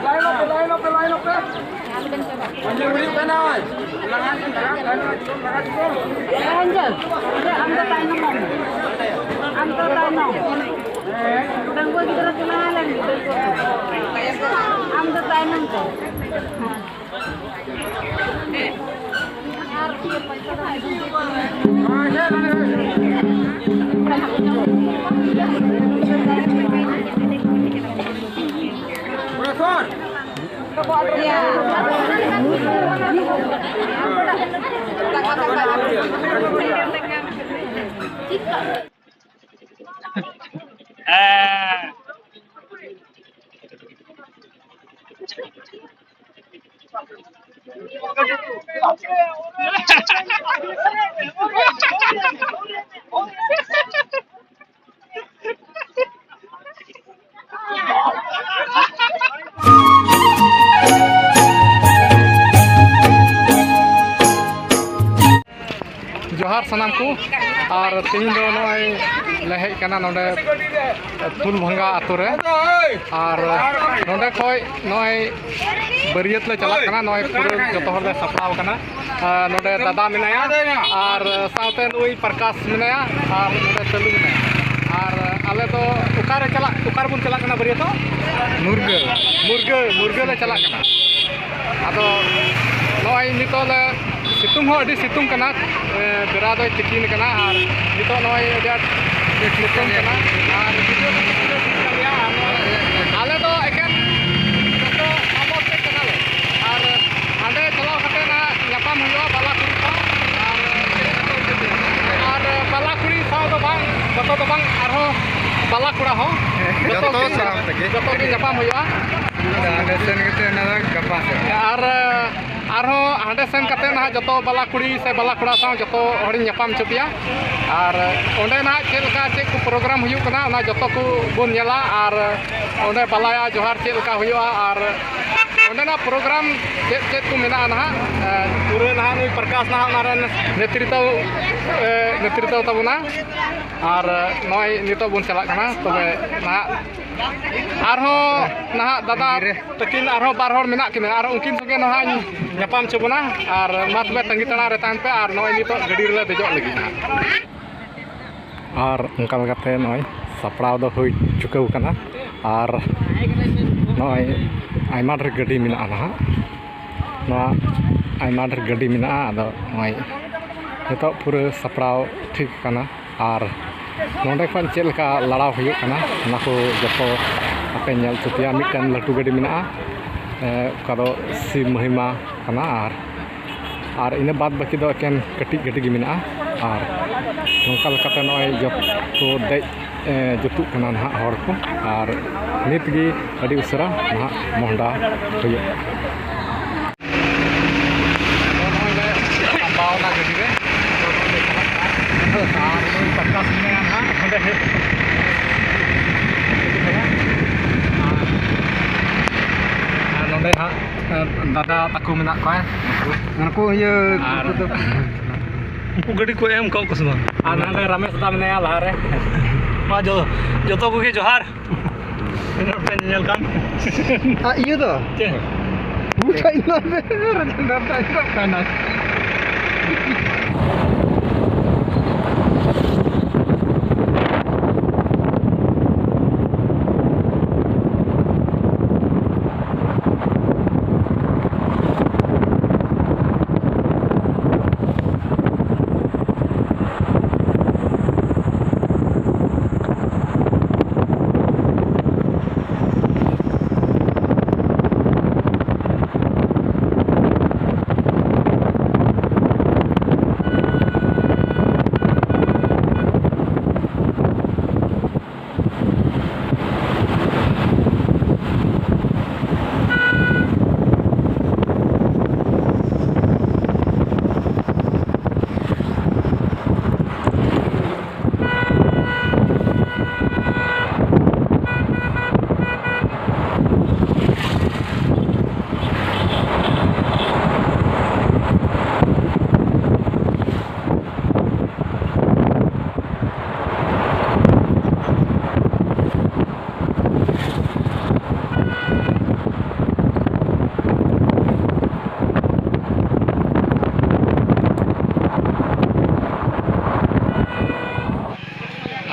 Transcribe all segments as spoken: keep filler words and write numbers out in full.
Line of ᱯᱮ, line of ᱯᱮ, line of ᱯᱮ᱾ ᱢᱟᱹᱡᱷᱤ ᱵᱩᱲᱦᱤ ᱠᱟᱱᱟᱭ᱾ ᱮ ᱟᱧᱡᱚᱞ, ᱟᱢ ᱫᱚ ᱛᱟᱭᱱᱚᱢᱚᱜ ᱢᱮ᱾ ᱟᱢ ᱫᱚ ᱛᱟᱭᱱᱚᱢ᱾ ᱰᱟᱺᱜᱩᱣᱟᱹ ᱜᱤᱫᱽᱨᱟᱹ ᱠᱚ ᱞᱟᱦᱟ ᱞᱮᱱ ᱜᱮ, ᱰᱟᱺᱜᱩᱣᱟᱹ ᱠᱚ᱾ ᱟᱢ ᱫᱚ ᱛᱟᱭᱱᱚᱢ ᱛᱮ᱾ ᱡᱚᱦᱟᱨ ᱥᱟᱱᱟᱢ ᱠᱚ᱾ ᱟᱨ ᱛᱮᱦᱮᱧ ᱫᱚ ᱱᱚᱜᱼᱚᱭ ᱞᱮ ᱦᱮᱡ ᱠᱟᱱᱟ ᱱᱚᱰᱮ ᱛᱩᱞᱵᱷᱟᱝᱜᱟ ᱟᱛᱳ ᱨᱮ᱾ ᱟᱨ ᱱᱚᱰᱮ ᱠᱷᱚᱡ ᱱᱚᱜᱼᱚᱭ ᱵᱟᱹᱨᱭᱟᱹᱛ ᱞᱮ ᱪᱟᱞᱟᱜ ᱠᱟᱱᱟ᱾ ᱱᱚᱜᱼᱚᱭ ᱯᱩᱨᱟᱹ ᱡᱚᱛᱚ ᱦᱚᱲ ᱞᱮ ᱥᱟᱯᱲᱟᱣ ᱠᱟᱱᱟ᱾ ᱟᱨ ᱱᱚᱰᱮ ᱫᱟᱫᱟ ᱢᱮᱱᱟᱭᱟ, ᱟᱨ ᱥᱟᱶᱛᱮ ᱱᱩᱭ ᱯᱨᱚᱠᱟᱥ ᱢᱮᱱᱟᱭᱟ, ᱟᱨ ᱱᱚᱰᱮ ᱛᱟᱹᱞᱩ ᱢᱮᱱᱟᱭᱟ᱾ ᱟᱨ ᱟᱞᱮ ᱫᱚ ᱚᱠᱟᱨᱮ ᱪᱟᱞᱟᱜ, ᱚᱠᱟ ᱨᱮᱵᱚᱱ ᱪᱟᱞᱟᱜ ᱠᱟᱱᱟ ᱵᱟᱹᱨᱭᱟᱹᱛᱚᱜ? ᱢᱩᱨᱜᱟᱹ᱾ ᱢᱩᱨᱜᱟᱹ, ᱢᱩᱨᱜᱟᱹ ᱞᱮ ᱪᱟᱞᱟᱜ ᱠᱟᱱᱟ᱾ ᱟᱫᱚ ᱱᱚᱜᱼᱚᱭ ᱱᱤᱛᱚᱜ ᱞᱮ, ᱥᱤᱛᱩᱝ ᱦᱚᱸ ᱟᱹᱰᱤ ᱥᱤᱛᱩᱝ ᱠᱟᱱᱟ, ᱮ, ᱵᱮᱲᱟ ᱫᱚᱭ ᱛᱤᱠᱤᱱ ᱠᱟᱱᱟ᱾ ᱟᱨ ᱱᱤᱛᱚᱜ ᱱᱚᱜᱼᱚᱭ ᱟᱹᱰᱤ ᱟᱸᱴ ᱥᱤᱛᱩᱝ ᱠᱟᱱᱟ᱾ ᱟᱨ video ᱫᱚ ᱯᱩᱨᱟᱹ ᱴᱷᱤᱠ ᱜᱮᱭᱟ᱾ ᱟᱨ ᱱᱚᱜᱼᱚᱭ ᱟᱞᱮ ᱫᱚ ᱮᱠᱮᱱ ᱡᱚᱛᱚ ᱟᱵᱚ ᱛᱮ ᱠᱟᱱᱟᱞᱮ᱾ ᱟᱨ ᱦᱟᱸᱰᱮ ᱪᱟᱞᱟᱣ ᱠᱟᱛᱮ ᱱᱟᱜ ᱧᱟᱯᱟᱢ ᱦᱩᱭᱩᱜᱼᱟ ᱵᱟᱞᱟ ᱠᱩᱲᱤ ᱥᱟᱶ᱾ ᱟᱨ, ᱟᱨ ᱵᱟᱞᱟ ᱠᱩᱲᱤ ᱥᱟᱶ ᱫᱚ ᱵᱟᱝ, ᱡᱚᱛᱚ ᱫᱚ ᱵᱟᱝ, ᱟᱨᱦᱚᱸ ᱵᱟᱞᱟ ᱠᱚᱲᱟ ᱦᱚᱸ᱾ ᱡᱚᱛᱚ ᱡᱚᱛᱚ ᱜᱮ, ᱥᱟᱶ ᱛᱮᱜᱮ᱾ ᱡᱚᱛᱚ ᱜᱮ ᱧᱟᱯᱟᱢ ᱦᱩᱭᱩᱜᱼᱟ᱾ ᱦᱟᱸᱰᱮ ᱥᱮᱱ ᱠᱟᱛᱮ ᱚᱱᱟ ᱫᱚ ᱜᱟᱯᱟ ᱥᱮᱫ᱾ ᱟᱨ ᱟᱨᱦᱚᱸ ᱦᱟᱸᱰᱮ ᱥᱮᱱ ᱠᱟᱛᱮ ᱱᱟᱦᱟᱜ ᱡᱚᱛᱚ ᱵᱟᱞᱟ ᱠᱩᱲᱤ ᱥᱮ ᱵᱟᱞᱟ ᱠᱚᱲᱟ ᱥᱟᱶ ᱡᱚᱛᱚ ᱦᱚᱲᱤᱧ ᱧᱟᱯᱟᱢ ᱦᱚᱪᱚ ᱯᱮᱭᱟ᱾ ᱟᱨ ᱚᱸᱰᱮ ᱱᱟᱦᱟᱜ ᱪᱮᱫ ᱞᱮᱠᱟ ᱪᱮᱫ ᱠᱚ program ᱦᱩᱭᱩᱜ ᱠᱟᱱᱟ, ᱚᱱᱟ ᱡᱚᱛᱚ ᱠᱚ ᱵᱚᱱ ᱧᱮᱞᱟ᱾ ᱟᱨ ᱚᱸᱰᱮ ᱵᱟᱞᱟᱭᱟ ᱡᱚᱦᱟᱨ ᱪᱮᱫ ᱞᱮᱠᱟ ᱦᱩᱭᱩᱜᱼᱟ, ᱟᱨ ᱱᱚᱰᱮᱱᱟᱜ ᱯᱨᱳᱜᱨᱟᱢ ᱪᱮᱫ ᱪᱮᱫ ᱠᱚ ᱢᱮᱱᱟᱜᱼᱟ ᱱᱟᱦᱟᱜ, ᱮ, ᱯᱩᱨᱟᱹ ᱱᱟᱦᱟᱜ ᱱᱩᱭ ᱯᱨᱚᱠᱟᱥ ᱱᱟᱦᱟᱜ ᱚᱱᱟ ᱨᱮᱱ ᱱᱮᱛᱨᱤᱛᱵ, ᱮ, ᱱᱮᱛᱨᱤᱛᱵ ᱛᱟᱵᱚᱱᱟ᱾ ᱟᱨ, ᱮ, ᱱᱚᱜᱼᱚᱭ ᱱᱤᱛᱚᱜ ᱵᱚᱱ ᱪᱟᱞᱟᱜ ᱠᱟᱱᱟ᱾ ᱛᱚᱵᱮ ᱱᱟᱦᱟᱜ ᱟᱨᱦᱚᱸ ᱱᱟᱦᱟᱜ ᱫᱟᱫᱟ ᱛᱟᱹᱠᱤᱱ ᱟᱨᱦᱚᱸ ᱵᱟᱨ ᱦᱚᱲ ᱢᱮᱱᱟᱜ ᱠᱤᱱᱟ, ᱟᱨ ᱩᱱᱠᱤᱱ ᱥᱚᱸᱜᱮ ᱱᱟᱦᱟᱜ ᱤᱧ ᱧᱟᱯᱟᱢ ᱦᱚᱪᱚ ᱵᱚᱱᱟ᱾ ᱟᱨ ᱢᱟ ᱛᱚᱵᱮ ᱛᱟᱺᱜᱤ ᱛᱟᱲᱟᱜ ᱨᱮ ᱛᱟᱦᱮᱱ ᱯᱮ, ᱟᱨ ᱱᱚᱜᱼᱚᱭ ᱱᱤᱛᱚᱜ ᱜᱟᱹᱰᱤ ᱨᱮᱞᱮ ᱫᱮᱡᱚᱜ ᱞᱟᱹᱜᱤᱫ ᱱᱟᱦᱟᱜ᱾ ᱟᱨ ᱚᱱᱠᱟ ᱞᱮᱠᱟᱛᱮ ᱱᱚᱜᱼᱚᱭ ᱥᱟᱯᱲᱟᱣ ᱫᱚ ᱦᱩᱭ ᱪᱩᱠᱟᱹᱣ ᱠᱟᱱᱟ᱾ ᱟᱨ ᱱᱚᱜᱼᱚᱭ ᱟᱭᱢᱟ ᱰᱷᱮᱨ ᱜᱟᱹᱰᱤ ᱢᱮᱱᱟᱜᱼᱟ ᱱᱟᱦᱟᱜ, ᱱᱚᱣᱟ ᱟᱭᱢᱟ ᱰᱷᱮᱨ ᱜᱟᱹᱰᱤ ᱢᱮᱱᱟᱜᱼᱟ᱾ ᱟᱫᱚ ᱱᱚᱜᱼᱚᱭ ᱱᱤᱛᱚᱜ ᱯᱩᱨᱟᱹ ᱥᱟᱯᱲᱟᱣ ᱴᱷᱤᱠ ᱠᱟᱱᱟ᱾ ᱟᱨ ᱱᱚᱸᱰᱮ ᱠᱷᱚᱱ ᱪᱮᱫ ᱞᱮᱠᱟ ᱞᱟᱲᱟᱣ ᱦᱩᱭᱩᱜ ᱠᱟᱱᱟ, ᱚᱱᱟ ᱠᱚ ᱡᱚᱛᱚ ᱟᱯᱮ ᱧᱮᱞ ᱦᱚᱪᱚ ᱯᱮᱭᱟ᱾ ᱢᱤᱫᱴᱮᱱ ᱞᱟᱹᱴᱩ ᱜᱟᱹᱰᱤ ᱢᱮᱱᱟᱜᱼᱟ, ᱮ, ᱚᱠᱟ ᱫᱚ ᱥᱤᱵ ᱢᱚᱦᱤᱢᱟ ᱠᱟᱱᱟ᱾ ᱟᱨ, ᱟᱨ ᱤᱱᱟᱹ ᱵᱟᱫᱽ ᱵᱟᱹᱠᱤ ᱫᱚ ᱮᱠᱮᱱ ᱠᱟᱹᱴᱤᱡ ᱜᱟᱹᱰᱤ ᱜᱮ ᱢᱮᱱᱟᱜᱼᱟ᱾ ᱟᱨ ᱱᱚᱝᱠᱟ ᱞᱮᱠᱟᱛᱮ ᱱᱚᱜᱼᱚᱭ ᱡᱚᱛᱚ ᱫᱮᱡ, ᱮ, ᱡᱩᱛᱩᱜ ᱠᱟᱱᱟ ᱱᱟᱦᱟᱜ ᱦᱚᱲ ᱠᱚ᱾ ᱟᱨ ᱱᱤᱛ ᱜᱮ ᱟᱹᱰᱤ ᱩᱥᱟᱹᱨᱟ ᱱᱟᱦᱟᱜ ᱢᱚᱦᱰᱟ ᱦᱩᱭᱩᱜ ᱠᱟᱱᱟ᱾ ᱟᱫᱚ ᱱᱚᱜᱼᱚᱭ ᱞᱮ ᱥᱟᱢᱵᱟᱣ ᱮᱱᱟ ᱜᱟᱹᱰᱤ ᱨᱮ᱾ ᱟᱫᱚ ᱱᱚᱜᱼᱚᱭ ᱞᱮ ᱪᱟᱞᱟᱜ ᱠᱟᱱᱟ᱾ ᱟᱨ ᱱᱩᱭ ᱯᱨᱚᱠᱟᱥ ᱢᱮᱱᱟᱭᱟ ᱱᱟᱦᱟᱜ ᱱᱚᱸᱰᱮ᱾ ᱟᱨ, ᱟᱨ ᱱᱚᱸᱰᱮ ᱦᱟᱸᱜ, ᱮ, ᱫᱟᱫᱟ ᱛᱟᱠᱚ ᱢᱮᱱᱟᱜ ᱠᱚᱣᱟ᱾ ᱩᱱᱠᱩ ᱤᱭᱟᱹ ᱟᱨ ᱩᱱᱠᱩ ᱫᱚ ᱩᱱᱠᱩ ᱜᱟᱹᱰᱤ ᱠᱚ ᱮᱢ ᱠᱟᱜ ᱠᱚ ᱥᱮ ᱵᱟᱝ? ᱟᱨ ᱱᱚᱸᱰᱮ ᱨᱟᱢᱮᱥ ᱫᱟ ᱢᱮᱱᱟᱭᱟ ᱞᱟᱦᱟᱨᱮ᱾ ᱢᱟ ᱡᱚ-, ᱡᱚᱛᱚ ᱠᱚᱜᱮ ᱡᱚᱦᱟᱨ᱾ ᱛᱤᱱᱟᱹᱜ ᱯᱮ ᱧᱮᱧᱮᱞ ᱠᱟᱱ? ᱟ, ᱤᱭᱟᱹ ᱫᱚ? ᱪᱮᱫ? ᱩᱱᱤ ᱴᱷᱮᱱ ᱧᱮᱞ ᱢᱮ, ᱨᱟᱡᱮᱱᱫᱨᱚ ᱴᱷᱮᱱ ᱧᱮᱞᱚᱜ ᱠᱟᱱᱟ᱾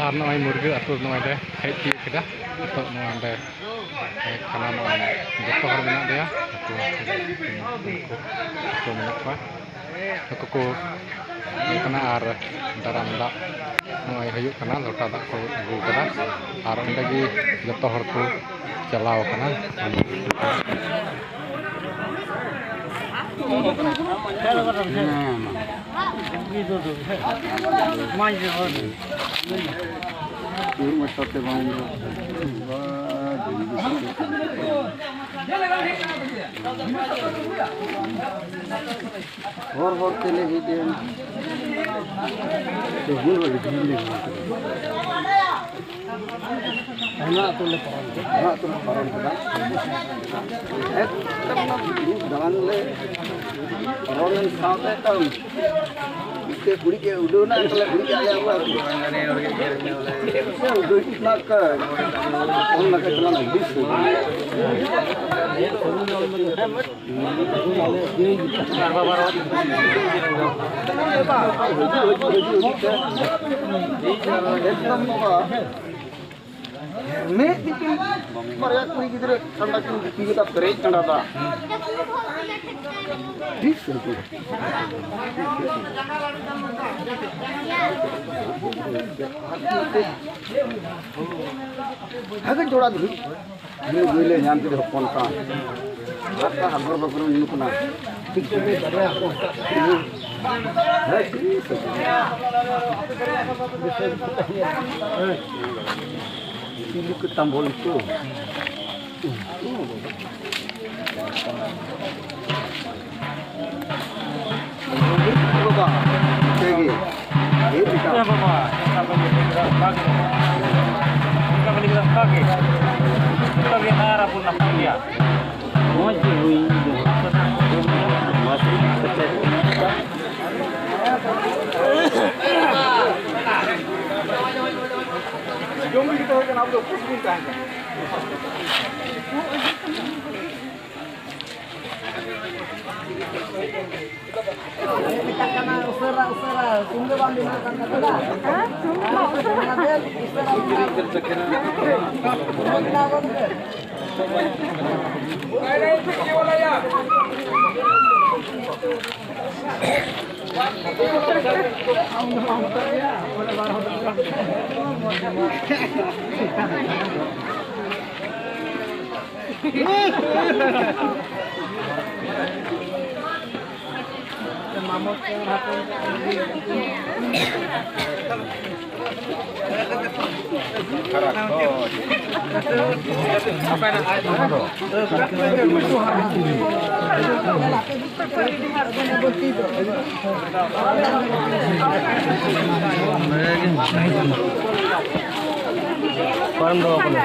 ᱟᱨ ᱱᱚᱜᱼᱚᱭ ᱢᱩᱨᱜᱟᱹ ᱟᱹᱛᱩ ᱱᱚᱜᱼᱚᱭ ᱞᱮ ᱦᱮᱡ ᱛᱤᱭᱳᱜ ᱠᱮᱫᱟ᱾ ᱱᱤᱛᱚᱜ ᱱᱚᱣᱟ ᱞᱮ ᱦᱮᱡ ᱠᱟᱱᱟ, ᱱᱚᱜᱼᱚᱭ ᱡᱚᱛᱚ ᱦᱚᱲ ᱢᱮᱱᱟᱜ ᱞᱮᱭᱟ, ᱟᱹᱛᱩ ᱩᱱᱠᱩ ᱠᱚ ᱢᱮᱱᱟᱜ ᱠᱚᱣᱟ᱾ ᱱᱩᱠᱩ ᱠᱚ ᱦᱩᱭᱩᱜ ᱠᱟᱱᱟ ᱟᱨ ᱫᱟᱨᱟᱢ ᱫᱟᱜ ᱱᱚᱜᱼᱚᱭ ᱦᱩᱭᱩᱜ ᱠᱟᱱᱟ, ᱞᱚᱴᱟ ᱫᱟᱜ ᱠᱚ ᱟᱹᱜᱩ ᱠᱟᱫᱟ ᱟᱨ ᱚᱸᱰᱮ ᱜᱮ ᱡᱚᱛᱚ ᱦᱚᱲ ᱠᱚ ᱪᱟᱞᱟᱣ ᱠᱟᱱᱟ᱾ ᱦᱚᱨ ᱦᱚᱨ ᱛᱮᱞᱮ ᱦᱮᱡ ᱮᱱ᱾ ᱛᱚ, ᱦᱩᱭ ᱦᱚᱸ ᱟᱹᱰᱤ ᱰᱷᱮᱨ ᱞᱮ ᱦᱩᱭ ᱠᱟᱱᱟ᱾ ᱚᱱᱟ ᱟᱹᱛᱩ ᱞᱮ ᱯᱟᱨᱚᱢ ᱠᱮᱫᱟ᱾ ᱚᱱᱟ ᱟᱹᱛᱩ ᱞᱮ ᱯᱟᱨᱚᱢ ᱠᱮᱫᱟ᱾ ᱮᱠᱫᱚᱢ ᱚᱱᱟ ᱫᱟᱬᱟᱱ ᱞᱮ ᱯᱟᱨᱚᱢᱮᱱ ᱥᱟᱶᱛᱮ ᱮᱠᱫᱚᱢ ᱢᱤᱫᱴᱮᱡ ᱠᱩᱲᱤ ᱜᱮ ᱩᱰᱟᱹᱣ ᱮᱱᱟ, ᱮᱠᱫᱚᱢ ᱞᱮ ᱠᱩᱲᱤ ᱜᱮ ᱟᱞᱮ ᱟᱵᱚ ᱟᱹᱛᱩ᱾ ᱩᱰᱟᱹᱣ ᱮᱱᱟ ᱠᱚ᱾ ᱚᱱᱟ ᱠᱚ ᱪᱟᱞᱟᱣ ᱮᱱᱟ, ᱟᱹᱰᱤ ᱥᱟᱺᱜᱤᱧ᱾ ᱮᱠᱫᱚᱢ ᱵᱟᱵᱟ, ᱢᱤᱫ ᱫᱤᱱ ᱵᱟᱨᱭᱟ ᱠᱩᱲᱤ ᱜᱤᱫᱽᱨᱟᱹ ᱴᱟᱸᱰᱟ ᱠᱤᱱ ᱜᱩᱯᱤ ᱠᱮᱫᱟ, ᱯᱮᱨᱮᱡ ᱴᱟᱸᱰᱟ ᱫᱟᱜ᱾ ᱟᱹᱰᱤ ᱥᱟᱺᱜᱤᱧ᱾ ᱵᱷᱟᱜᱮ ᱡᱚᱲᱟ ᱫᱷᱩᱲᱤ᱾ ᱧᱩ ᱜᱟᱹᱭ ᱞᱮ ᱧᱟᱢ ᱠᱮᱫᱮ ᱦᱚᱯᱚᱱ ᱠᱟᱱ᱾ ᱟᱨ ᱦᱟᱜᱚᱨ ᱵᱟᱜᱚᱨ ᱧᱩ ᱠᱟᱱᱟ᱾ ᱦᱮᱸ, ᱴᱷᱤᱠ ᱟᱪᱷᱮ᱾ ᱪᱤᱞᱤ ᱠᱚ ᱛᱟᱢᱵᱚᱞ ᱠᱚ? ᱵᱟᱵᱟ, ᱴᱷᱤᱠ ᱜᱮᱭᱟ᱾ ᱦᱮᱸ ᱵᱟᱵᱟ, ᱚᱱᱠᱟ ᱜᱮ᱾ ᱚᱱᱠᱟ ᱜᱮ᱾ ᱡᱚᱛᱚ ᱜᱮ ᱟᱨ ᱟᱵᱚ ᱱᱟᱯᱟᱭ ᱜᱮᱭᱟ᱾ ᱢᱚᱡᱽ ᱜᱮ ᱦᱩᱭ ᱮᱱᱟ᱾ ᱡᱚᱢ ᱞᱟᱹᱜᱤᱫ ᱛᱟᱦᱮᱸ ᱠᱟᱱᱟ, ᱟᱵᱚ ᱫᱚ ᱩᱯᱟᱹᱥ ᱵᱚᱱ ᱛᱟᱦᱮᱸ ᱠᱟᱱᱟ᱾ ᱢᱮᱛᱟᱜ ᱠᱟᱱᱟ ᱩᱥᱟᱹᱨᱟ, ᱩᱥᱟᱹᱨᱟ, ᱥᱤᱧ ᱫᱚ ᱵᱟᱝ ᱵᱮᱱᱟᱣ ᱠᱟᱱ ᱛᱟᱯᱮᱭᱟ? ᱦᱮᱸ? ᱥᱤᱧ ᱫᱚ ᱵᱟᱝ ᱩᱥᱟᱹᱨᱟ᱾ ᱚᱱᱟᱛᱮ ᱩᱥᱟᱹᱨᱟ ᱵᱮᱱᱟᱣ᱾ ᱵᱮᱱᱟᱣ ᱜᱚᱫ ᱯᱮ᱾ ᱚᱠᱟᱨᱮᱢ ᱫᱚᱦᱚ ᱠᱟᱫᱟ?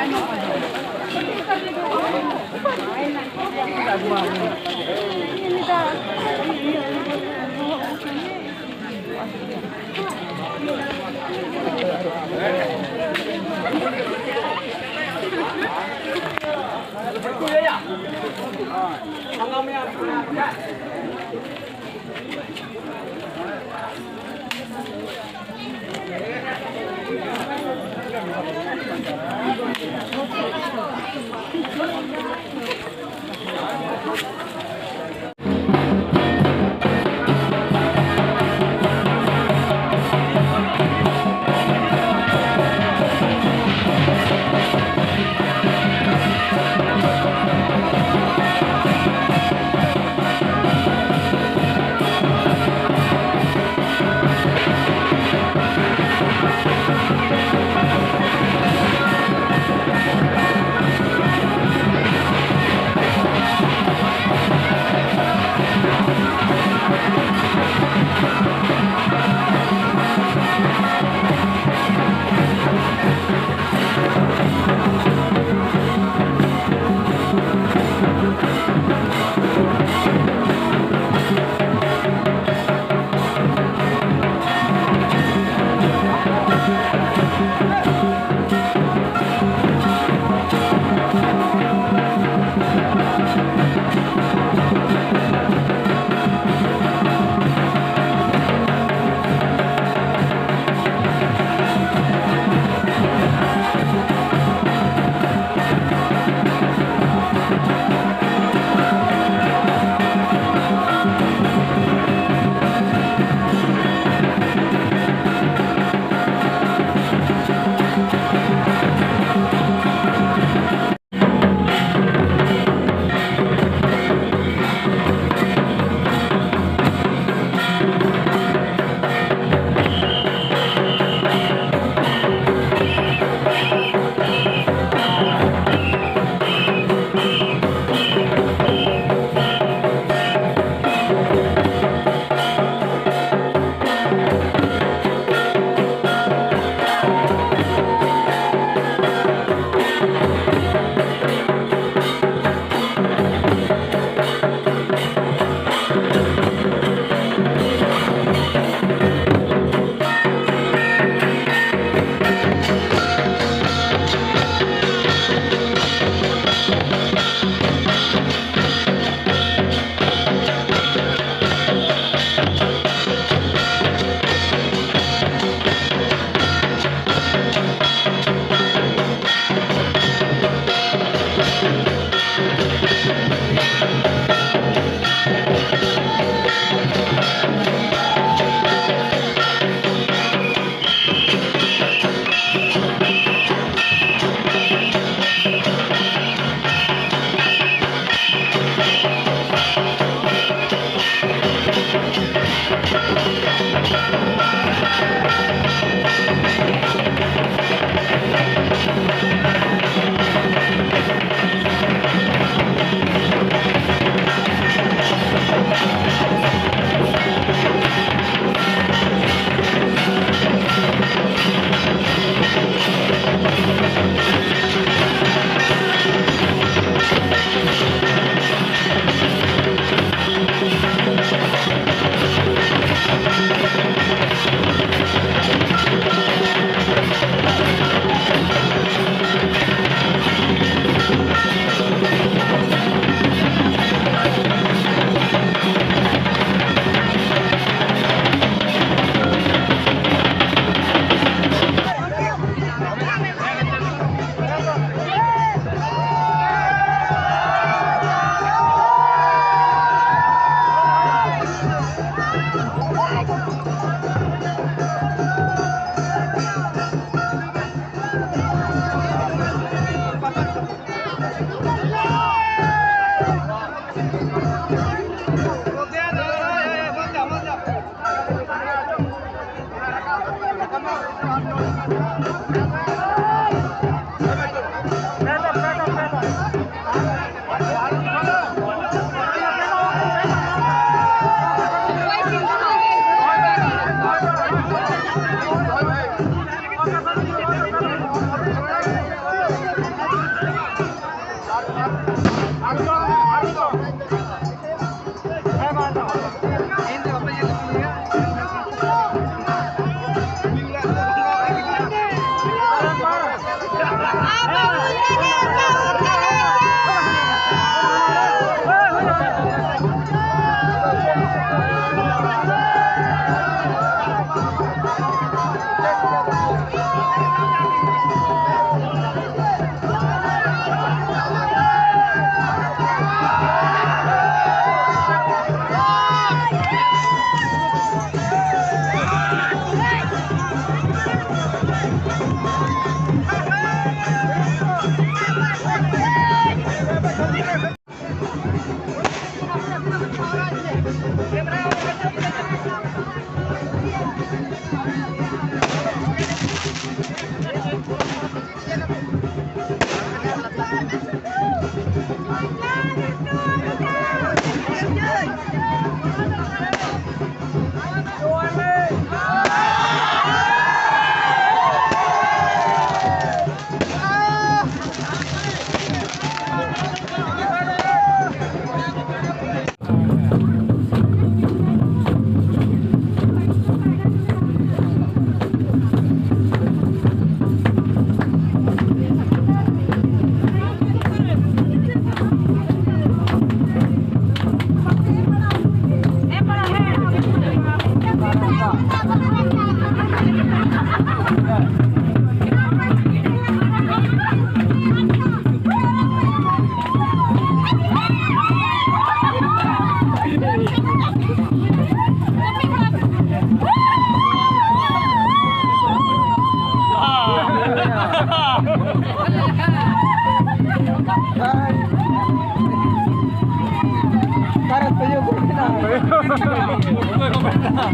ᱚᱠᱟᱨᱮ ᱛᱩᱭᱩ ᱠᱚ ᱢᱮᱱᱟᱜᱼᱟ? ᱚᱠᱚᱭ ᱠᱚ ᱢᱮᱱᱟᱜᱼᱟ?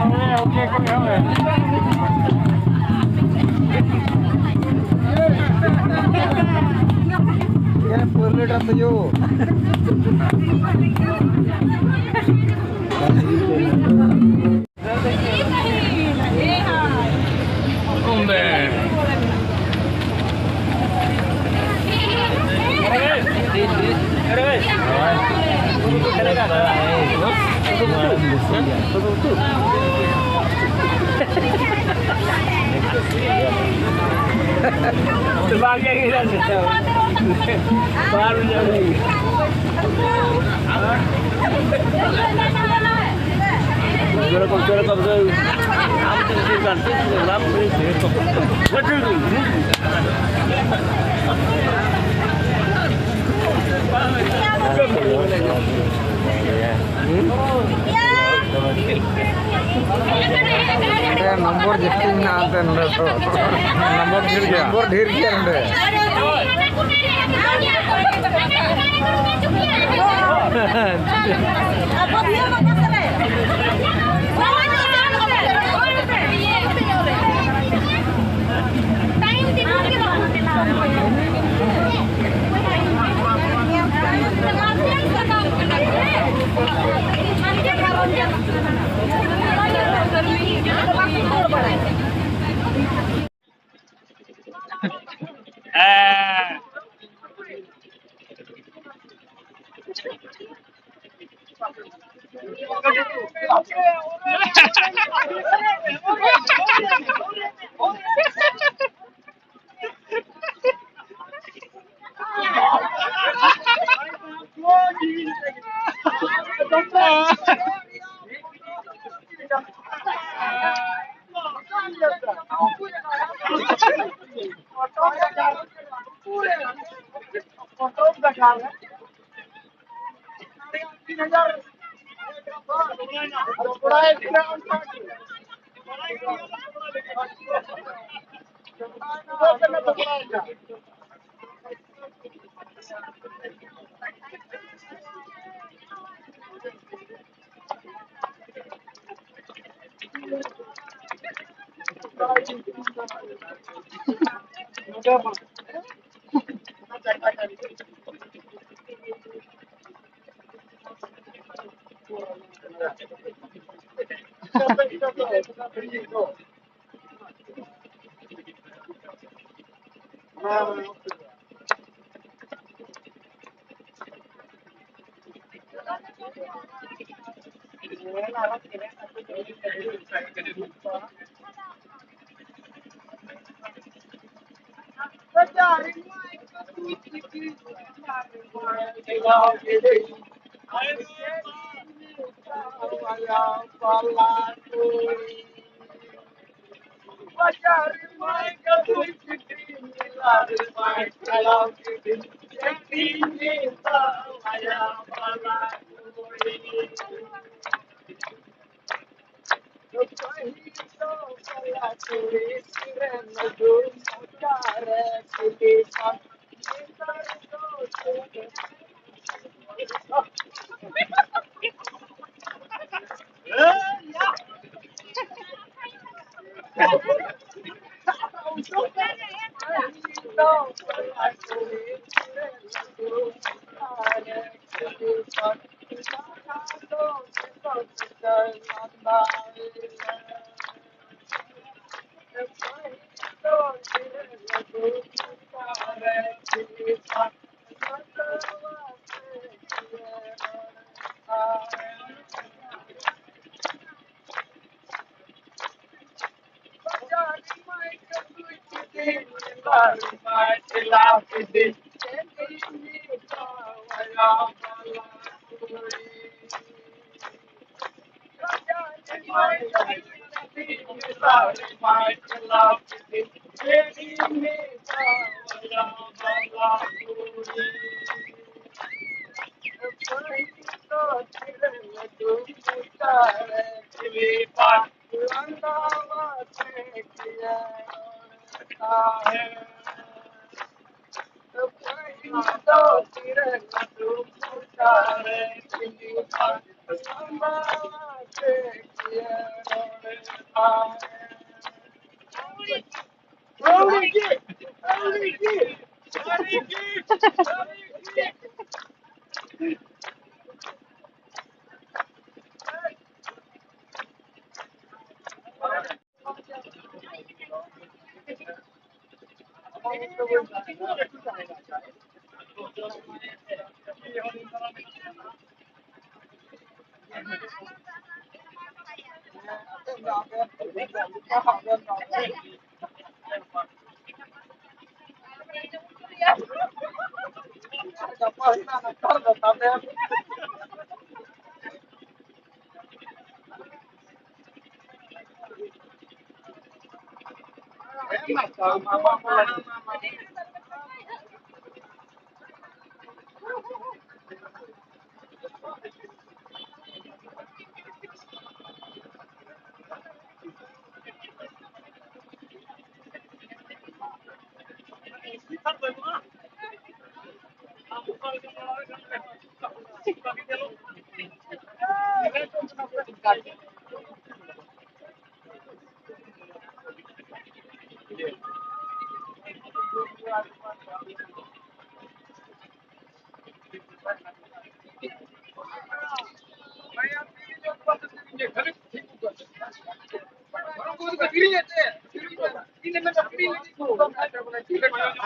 ᱦᱳᱭ, ᱚᱠᱚᱭ ᱠᱚ ᱢᱮᱱᱟᱜᱼᱟ? ᱯᱩᱨᱞᱤ ᱰᱨᱟᱢ ᱛᱮ ᱭᱳ᱾ ᱦᱚᱢᱵᱮ᱾ ᱱᱚᱢᱵᱚᱨ ᱡᱟᱹᱥᱛᱤ ᱢᱮᱱᱟᱜᱼᱟ ᱮᱱᱛᱮ ᱱᱚᱰᱮ ᱫᱚ᱾ ᱱᱚᱢᱵᱚᱨ ᱰᱷᱮᱨ ᱜᱮᱭᱟ᱾ ᱱᱚᱢᱵᱚᱨ ᱰᱷᱮᱨ ᱜᱮᱭᱟ ᱱᱚᱰᱮ᱾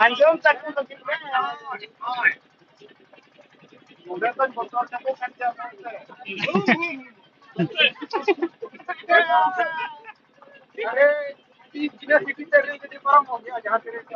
ᱟᱸᱡᱚᱢ ᱛᱟᱠᱚ ᱫᱚ ᱪᱮᱫ ᱞᱮᱠᱟ? ᱱᱚᱰᱮ ᱫᱚᱧ ᱵᱚᱛᱚᱨ ᱧᱟᱢᱚᱜ ᱠᱟᱱ ᱜᱮᱭᱟ ᱚᱱᱟᱛᱮ᱾ ᱟᱨᱮ, ᱤᱧ ᱵᱤᱱᱟᱹ ᱥᱤᱴᱤ ᱛᱮ ᱨᱮᱞ ᱜᱟᱹᱰᱤ ᱯᱟᱨᱚᱢᱚᱜ ᱜᱮᱭᱟ ᱡᱟᱦᱟᱸ ᱛᱤᱱᱟᱹᱜ᱾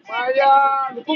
ᱢᱟᱭᱟ ᱱᱩᱠᱩ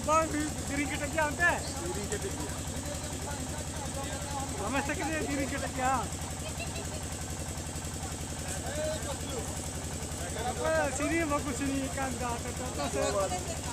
ᱵᱟᱝ, ᱫᱮᱨᱤᱧ ᱠᱮᱴᱮᱡ ᱜᱮᱭᱟ ᱚᱱᱛᱮ᱾ ᱨᱟᱢᱮᱥ ᱛᱟᱠᱤᱱ ᱫᱮᱨᱤᱧ ᱠᱮᱴᱮᱡ ᱜᱮᱭᱟ᱾ ᱥᱤᱨᱤ ᱵᱟᱠᱚ ᱥᱤᱨᱤ ᱠᱟᱱ ᱫᱟ, ᱛᱚ, ᱛᱚ, ᱥᱮ᱾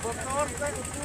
ᱵᱚᱛᱚᱨ ᱛᱮ ᱩᱠᱩ᱾